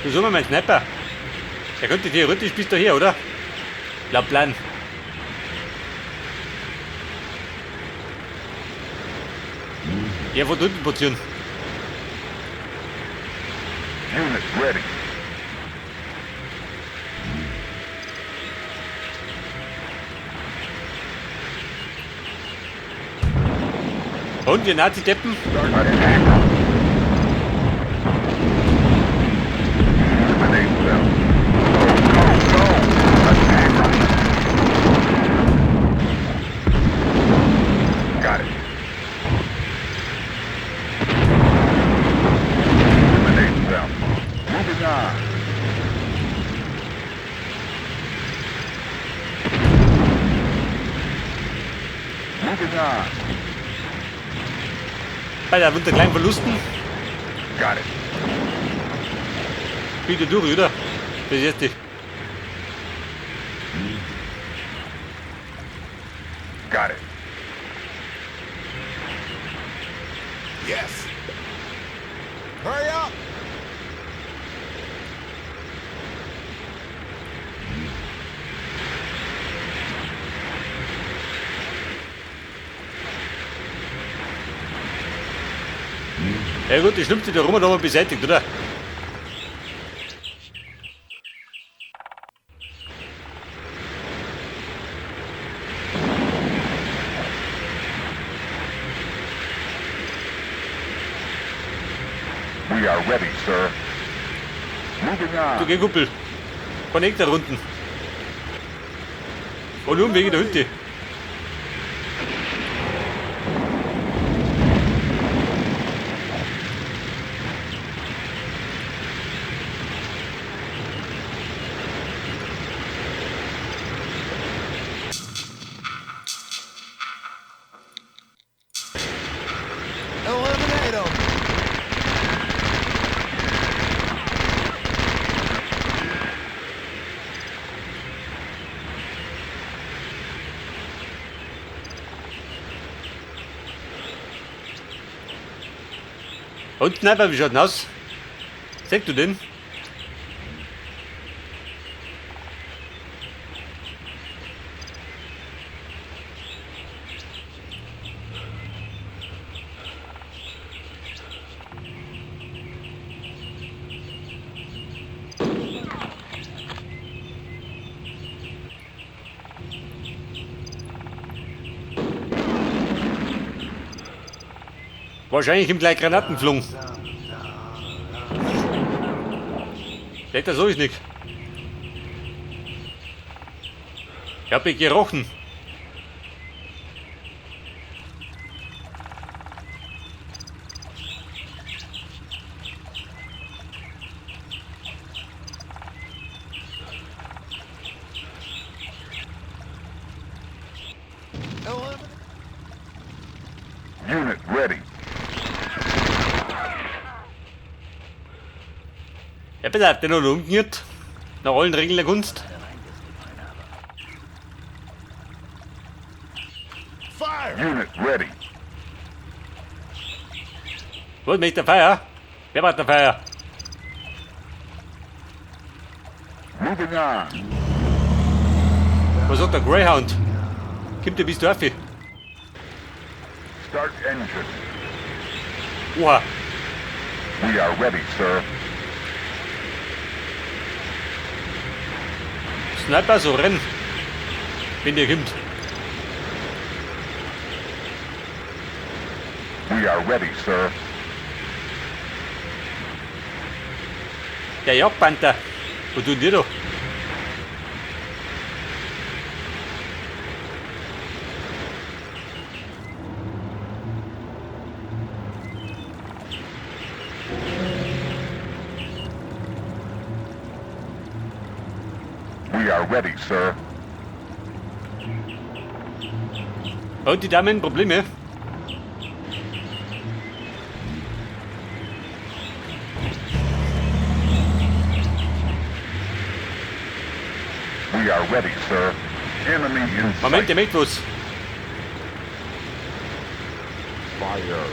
Du sag mal, mein Sniper. Der könnte theoretisch bis daher, oder? Laut Plan. Ja, von unten portieren. Unit ready. Und wir Nazi-Deppen? Attack. Eliminate them. Go, go, go! Attack 'em. Got it. Eliminate them. Moving on. Moving on. Bei der unter kleinen Verlusten. Got it. Bitte durch, oder? Das ist die. Got it. Yes. Hurry up. Ja gut, die Schlimmste der Roma haben wir beseitigt, oder? We are ready, sir. Moving on. Du geh, Kumpel. Connect da unten. Und nun wegen der Hütte. Eliminate 'em. Und Sniper, wie schaut denn aus? Sag du den? Wahrscheinlich im gleich Granaten geflogen. Vielleicht das so ist nicht. Ich hab mich gerochen. Unit ready. Ja, bitte, habt ihr noch umgekehrt? Nach allen Regeln der Kunst. Fire! Unit ready. Was möchte der Feier? Wer macht der Feier? Moving on. Was sagt der Greyhound? Kommt der bis Dorfi? Start engine. Oha. We are ready, sir. Sniper, so renn. Wenn der kommt. We are ready, sir. Der Jagdpanther. Was tun die da? We are ready, sir. Und die Damen, Probleme? We are ready, sir. Enemy in Moment, sight. der möchte was. Fire.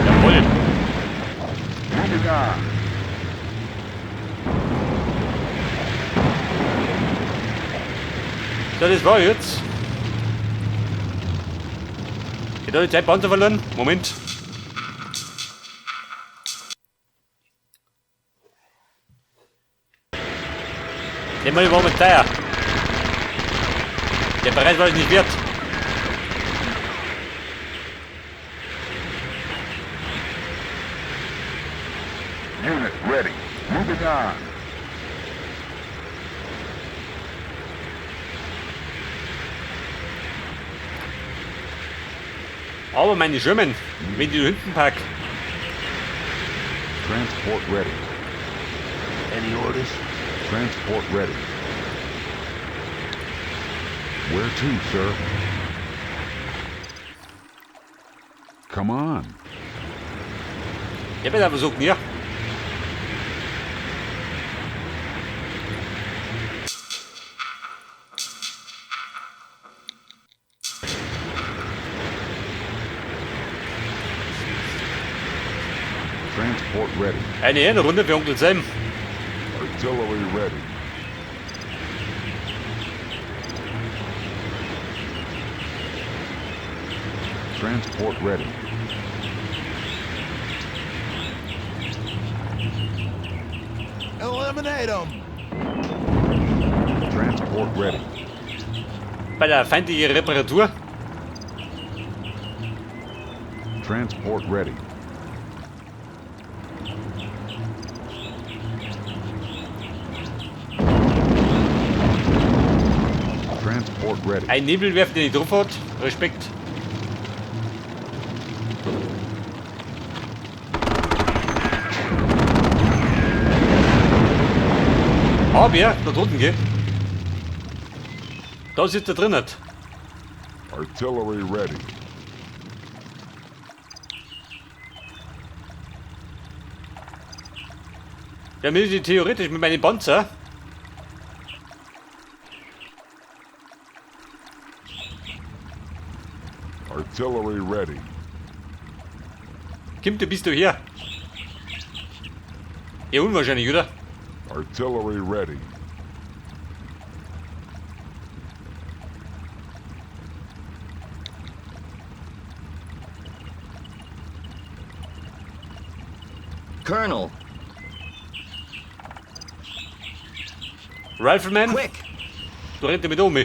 Jawohl. Moving on. So, das war jetzt. Ich habe die Zeit Panzer verloren. Moment. Der Mal war mit teuer. Der Preis war es nicht wert. Unit ready. Moving on. Aber meine Sherman, wenn die da hinten pack. Transport ready. Any orders? Transport ready. Where to, sir? Come on. Ich hab jetzt einfach gesagt, ja. Transport ready. Eine Ehrenrunde für Onkel Sam. Artillery ready. Transport ready. Eliminate them. Transport ready. Bei der feindlichen Reparatur. Transport ready. Transport ready. Ein Nebelwerfer, den ich drauf hat. Respekt. Aber, da drunten geht. Da sitzt er drin. Artillery ready. Da müsste ich theoretisch mit meinem Panzer. Artillery ready. Kim, du bist du hier? Ja, unwahrscheinlich, oder? Artillery ready. Colonel, Rifleman, quick! du rennst mit um.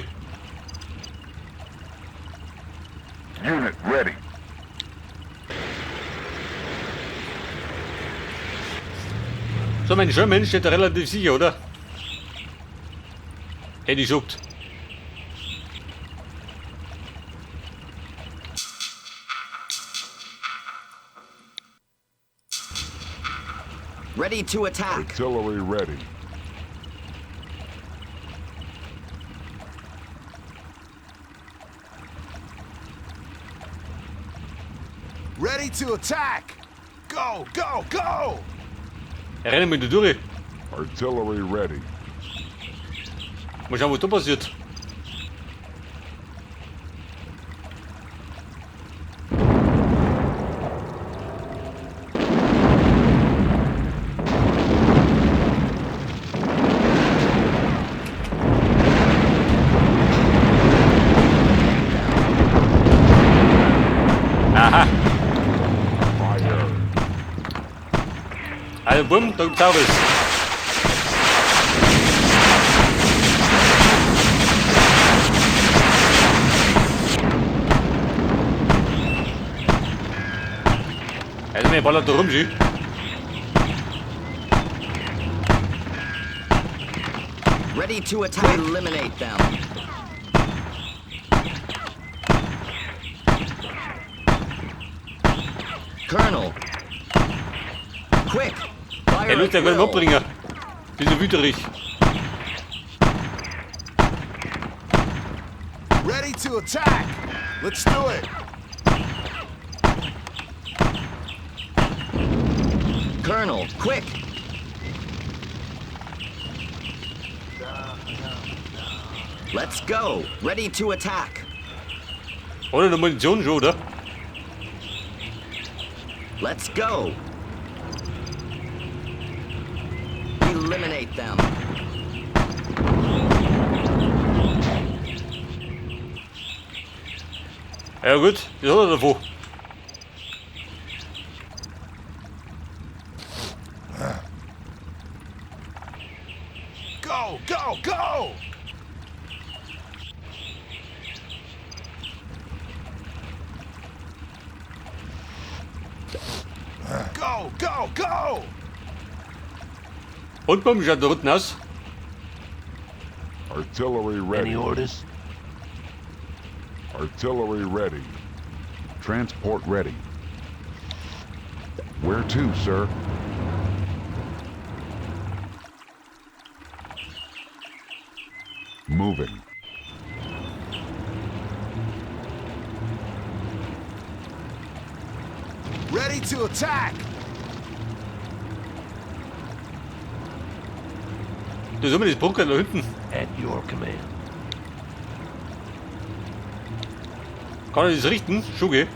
Unit ready. So, mein Sherman steht da relativ sicher, oder? Hätte ich gesagt. Ready to attack. Artillery ready. Ready to attack. Go, go, go. Er rennt mit der durch. Artillery ready. Mal schauen, was da passiert. Aha. Fire. Also bumm, da gibt's auch was. Also mir ballert da rum, schön. Ready to attack. Eliminate them. Colonel. Quick. Fire Er at löst ja gleich will. abbringen. Bist du wüterich. Ready to attack. Let's do it. Colonel, quick. Let's go. Ready to attack. Oder eine Munition schon, oder? Let's go. Eliminate them. Ja gut, das hat er davon. Go, go, go! Go, go, go! Und warum schaut da unten aus? Artillery ready. Any orders? Artillery ready. Transport ready. Where to, sir? Moving. Ready to attack! Da ist immer das Bunker da hinten. At your command. Kann er das richten? Schon, gell?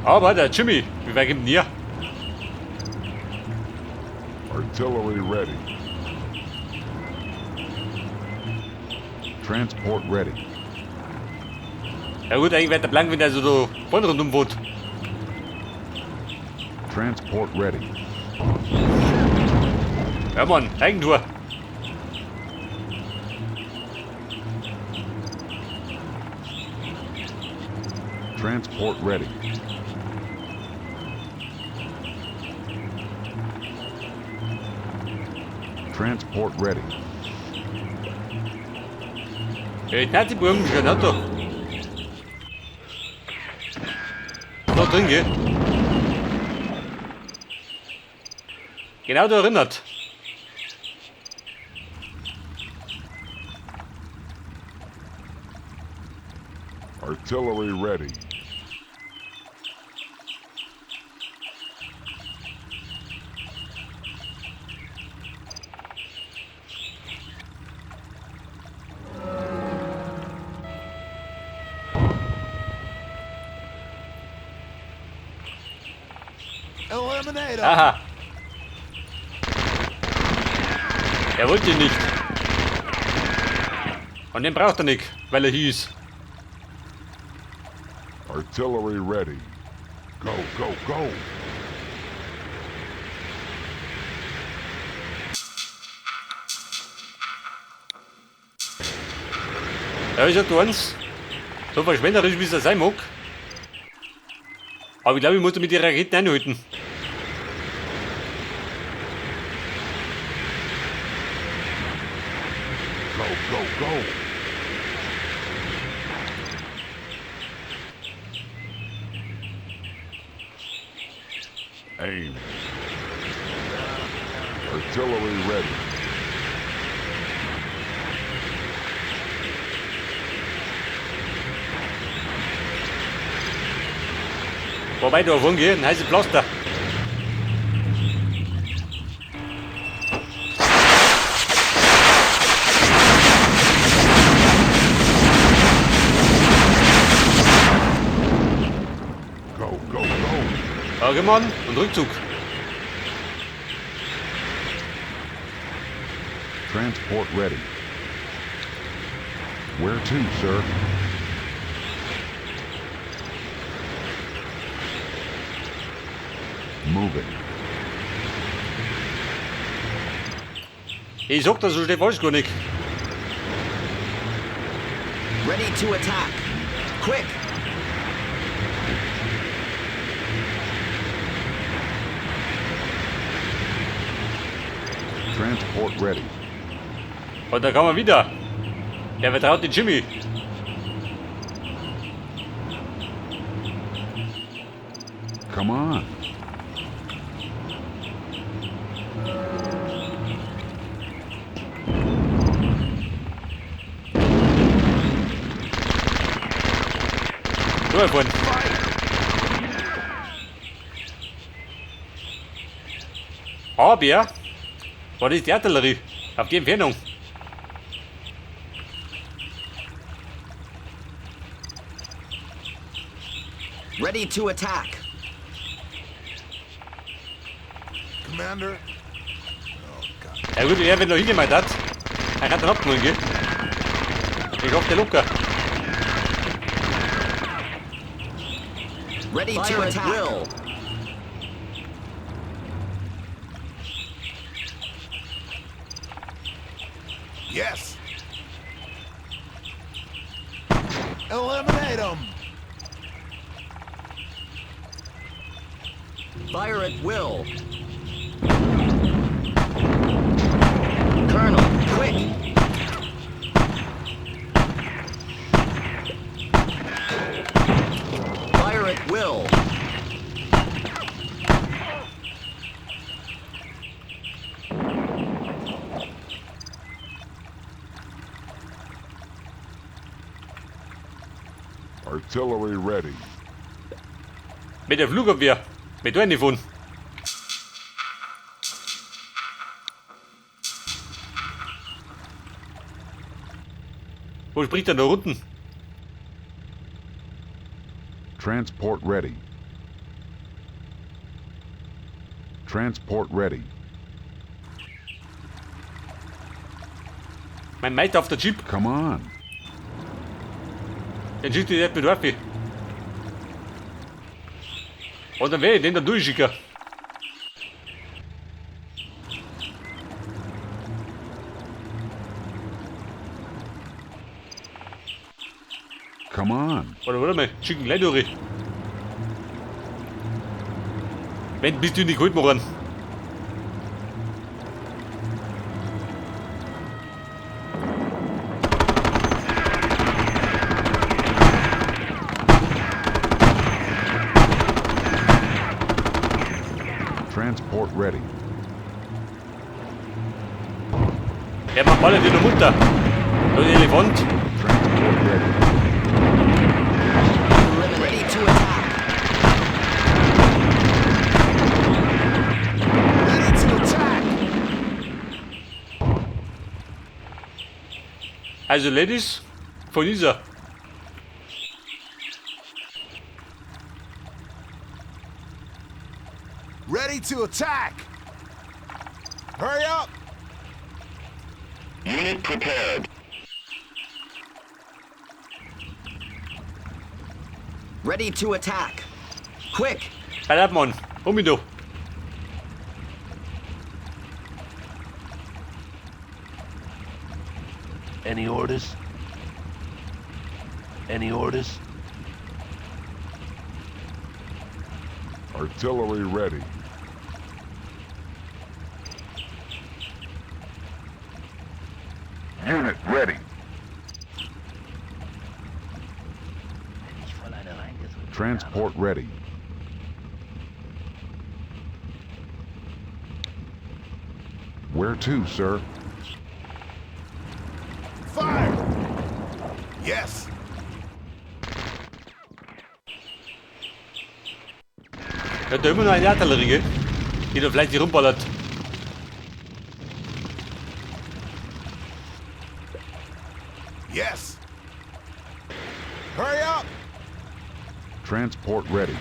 Aber der Jimmy, wie weit kommt denn her? Artillery ready. Transport ready. Ja gut, eigentlich wäre der Plan, wenn der so da vorne rundum wohnt. Transport ready. Ja Mann, Eigentor. Transport ready. Transport ready. Ja, die Nazi-Burgen schon auch da. Da drin, gell? Genau da erinnert. Artillery ready. Eliminate 'em! Aha. Er wollte ihn nicht. Und den braucht er nicht, weil er hieß. Artillery ready. Go, go, go. Ja, ich sag du eins, so verschwenderisch wie es er sein mag. Aber ich glaube, ich muss da mit den Raketen einhalten. Go, go, go. Aim. Artillery ready. Wobei da vorne geht, ein heißes Pflaster. Go, go, go. Okay, Mann, und Rückzug. Transport ready. Where to, sir? Moving. Ich sag das so schnell falsch gar nicht. Ready to attack. Quick! Transport ready. Und da kam er wieder. Der vertraut den Jimmy. Come on. So, Herr Freund. Aber, was ist die Artillerie? Auf die Entfernung. Ready to attack. Commander. Oh, God. Ja gut, er wird noch hingemeint hat. Er hat dann abgenommen, gell? Ich hoffe, der locker. Ready to Fire at attack. will. Yes. Eliminate them. Fire at will. Colonel, quick! Fire at will. Artillery ready. Mit der Flugabwehr. Mit einer von. Wo spricht er da unten? Transport ready. Transport ready. Mein Mate auf der Jeep. Come on. Den schickt ich nicht mit Waffe. Und dann werde ich den da durchschicken. Come on. Oder warte mal, schicken gleich durch. Wenn bist du in die geholt worden. Transport ready. Ja, man ballert ihn runter. Da der Elefant. Transport ready. Eliminate. Ready to attack. Ready to attack. Also Ladies, von dieser. Ready to attack. Hurry up. Unit prepared. Ready to attack. Quick! Halt ab, Mann. Hol mich doch. Any orders? Any orders? Artillery ready. Unit ready. Wenn ich voll eine reingedrückt Transport ready. Where to, sir? Fire. Yes. Ja, da immer noch eine Artillerie, gell? Die da vielleicht hier rumballert. Yes. Hurry up. Transport ready.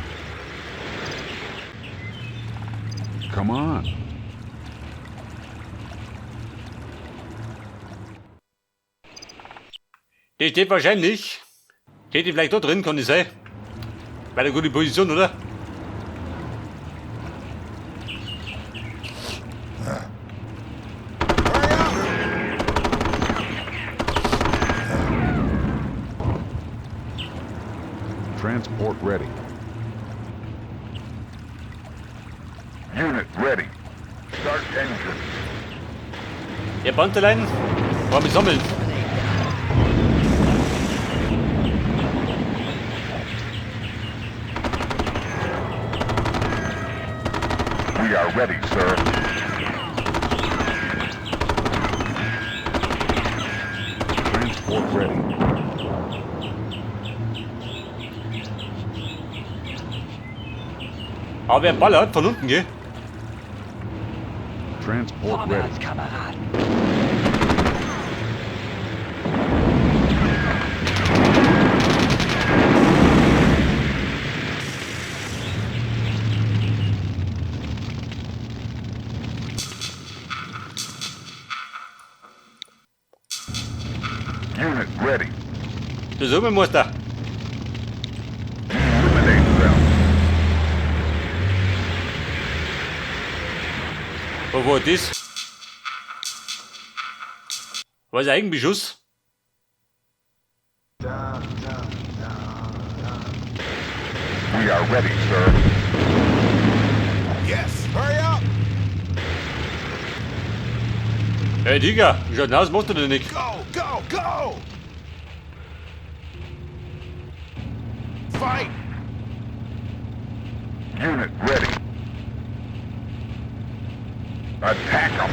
Come on. Die steht wahrscheinlich. Steht die vielleicht da drin, kann die sein? Weil eine gute Position, oder? Hurry up. Transport ready. Unit ready. Start engine. Ja, Pantelein, wollen wir sammeln. Eliminate them. We are ready, sir. Transport ready. Aber wer ballert von unten, gell? Transport ready. Vorwärts, Kameraden. so, mein Meister. Eliminate them. Wo war das? Was ist Eigenbeschuss? We are ready, sir. Yes. Hurry up. Hey Digga, wie schaut denn aus? Macht er denn nicht? Go, go, go. Fight. Unit ready. Attack 'em.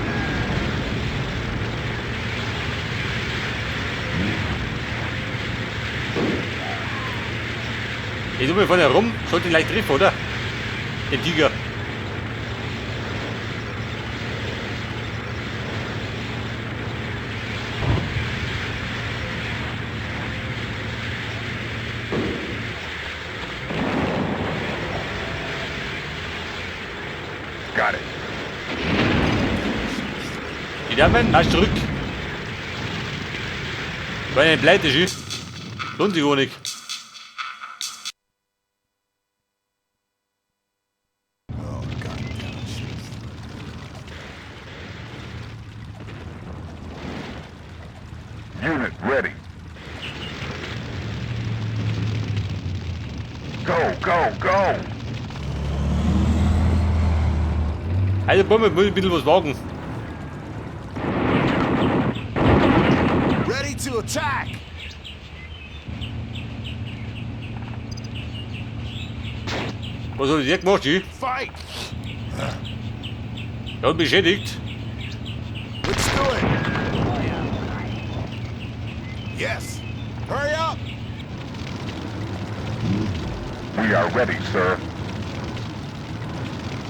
Ich tu mir vorne herum, sollte ihn leicht treffen, oder? Den Tiger. Got it. Die Damen, marsch zurück. War eine Pleite, schön. Lohnt sich gar nicht. Oh, God damn it. Unit ready. Go, go, go! Also, Bummel, muss ich ein bisschen was wagen. Ready to attack. Was hat der gemacht, schön? Fight. Der hat mich beschädigt. Let's do it. Yes. Hurry up. We are ready, sir.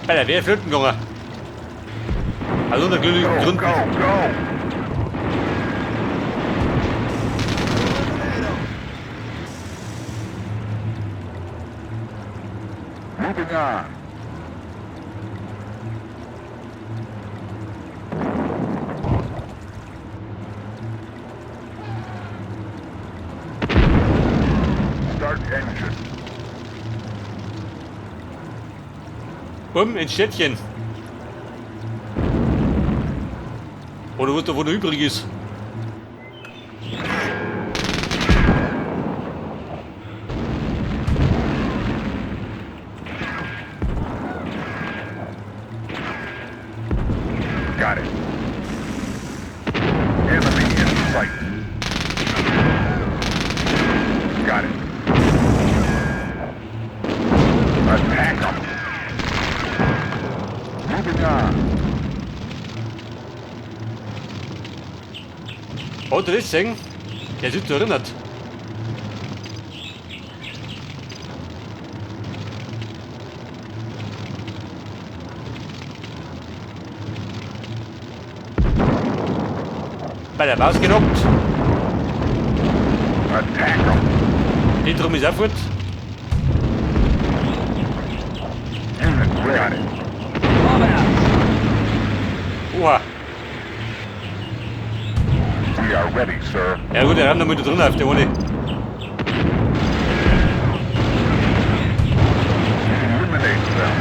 Alter, wer flöten gegangen? Also unter glücklichen Go, Gründen. go, go! Eliminate 'em. Moving on. Start engine. Bumm, ins Städtchen. Oder was davon noch übrig ist. Got it. Enemy in sight. Got it. Attack 'em. Moving on. Hat er das gesehen? Der sitzt erinnert. Bei der Maus genockt. Attack 'em. Die drum ist auch fort. Unit ready. Oha. We are ready, sir. Ja gut, der rammt noch mit da drin auf, der ohne. Eliminate them.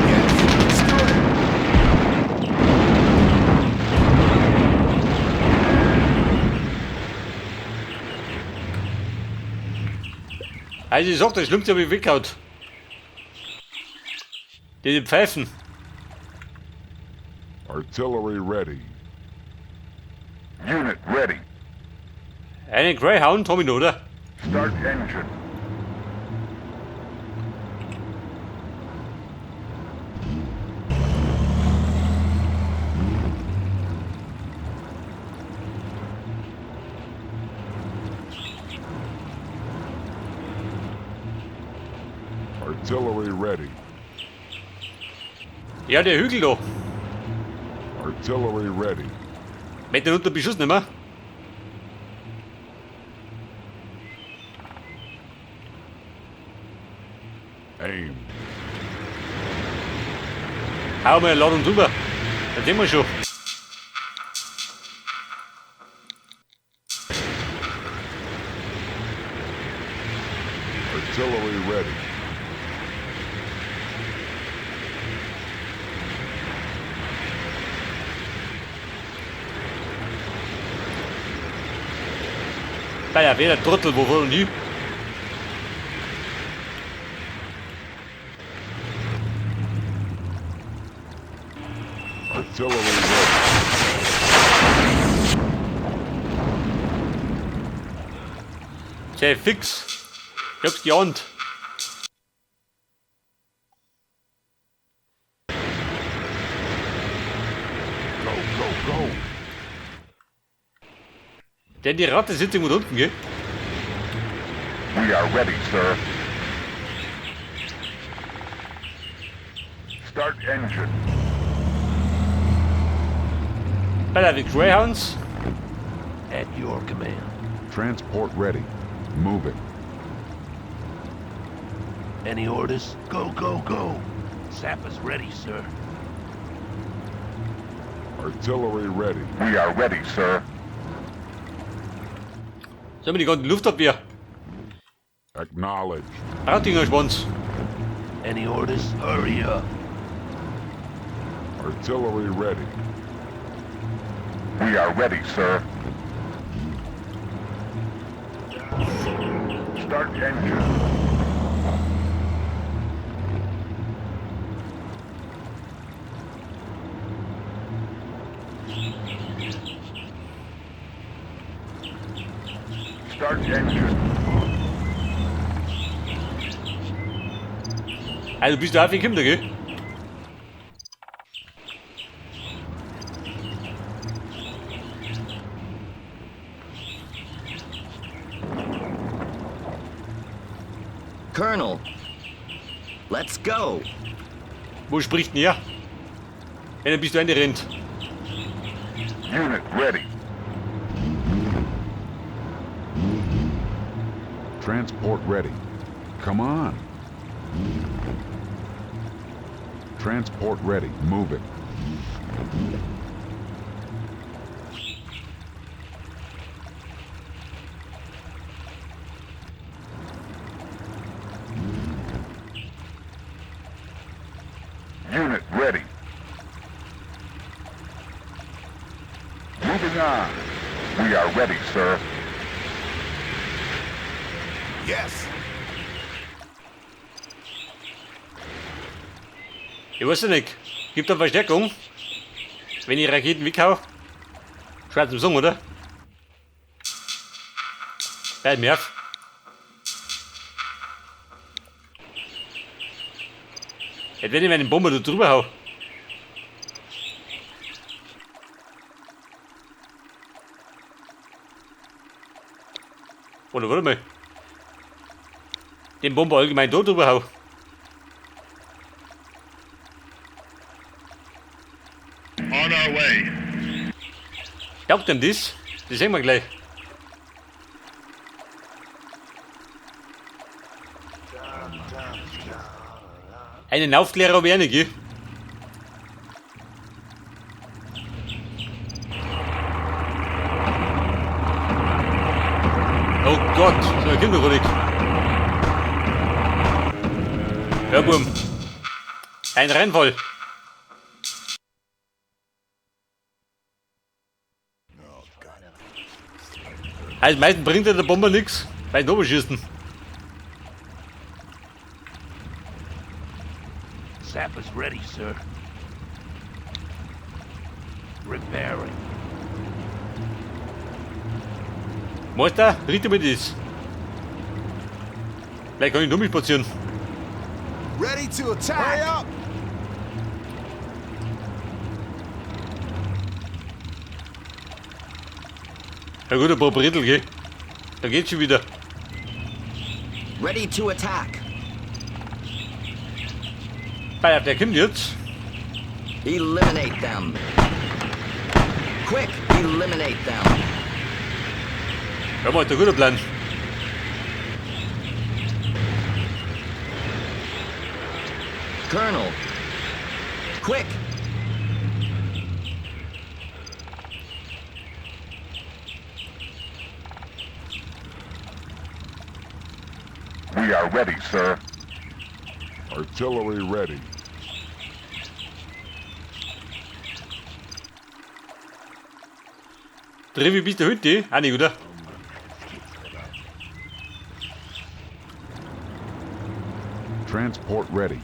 Yes. Let's do it. Also ich sag, das Schlimmste habe ich weggehauen. Diese Pfeifen. Artillery ready. Unit ready. Einen Greyhound habe ich noch, oder? Start engine. Artillery ready. Ja, der Hügel da. Artillery ready. Mit den unter Beschuss nicht mehr. Aim. Hau mal eine Ladung drüber. Dann sehen wir schon. Artillery ready. Naja, wer der Trottel, wo wollen die? Artillery ready. Sehr fix. Ich hab's geahnt. Go, go, go. Denn die Ratte sitzt irgendwo da unten, gell? We are ready, sir. Start engine. Bei der Greyhounds. At your command. Transport ready. Moving. Any orders? Go, go, go. Sappers ready, sir. Artillery ready. We are ready, sir. Sollen wir die ganze Luftabwehr? Acknowledged. Rautinger Schwanz. Any orders? Hurry up. Artillery ready. We are ready, sir. Start engine. Start engine. Also bist du häufig Kinder, gell? Colonel. Let's go. Wo spricht denn er? Wenn er bis zu Ende rennt. Unit ready. Transport ready. Come on. Transport ready. Moving. Unit ready. Moving on. We are ready, sir. Yes. Ich weiß ja nicht. Gibt da Verstärkung? Wenn ich Raketen weghau? Schwer zum Song, oder? Bleib mir auf. Jetzt wenn ich meinen Bomber da drüber hau. Oder warte mal. Den Bomber allgemein da drüber hau. On our way. Taugt ihm das? Das sehen wir gleich. Einen Aufklärer habe ich auch nicht, gell? Oh Gott, so ein Kinderrollig. Ja, Bum. Ein Rennfall. Also meistens bringt ja der Bomber nichts, weil die schießen. Sappers ready, sir. Repairing. Meister, richte mir das. Vielleicht kann ich nur mich spazieren. Ready to attack. Hurry up. Ja gut, ein paar Brettel, gell? Da geht's schon wieder. Ready to attack. Bei der kommt jetzt. Eliminate them. Quick, eliminate them. Ja, mal, der guter Plan. Colonel. Quick. We We are ready, sir. Artillery ready. Trevi, bist du heute? Auch nicht, oder? Jetzt geht's wieder. Transport ready.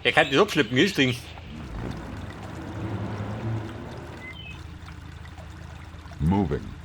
Er kann das abschleppen, das Ding. Moving.